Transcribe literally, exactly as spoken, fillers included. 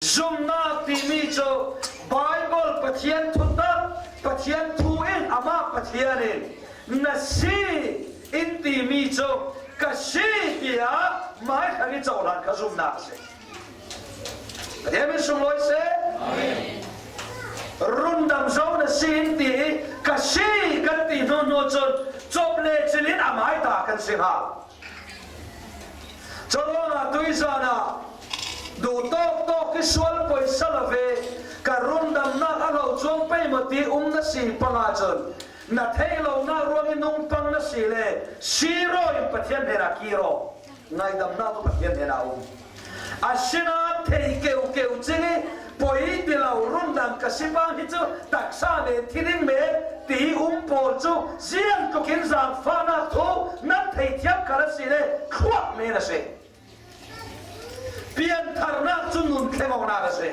Zumna timi cu Baibal Pathian thutak, Pathian thu in amah Pathian in na si in timi cu ka si tiah hmaikhat i cohlan kha zumnak a si. Pathian min sunglawi seh. Rundam zo na si in ti i ka si kan ti hnu hnu cun cop le cil in a mai ta kan si hau. Cawlawng ah tuizan ah duh tawk tawk i sual poi sal a ve, ka rundamnak a hlo cuang pei maw ti um na si pang ahcun na theih lonak ruang i nung pang na si le siraw in Pathian hnenah kir aw. Ngaidamnak cu Pathian hnenah a um. Asinain thei keukeu cing i poi ti lo rundam ka si pang hi cu taksa men, thiring men ti um pawl cu ziangtlukin zaangfahnak thu nan thei thiam kha a si le thluak men a si. Piantharnak cu nun thleng awknak a si.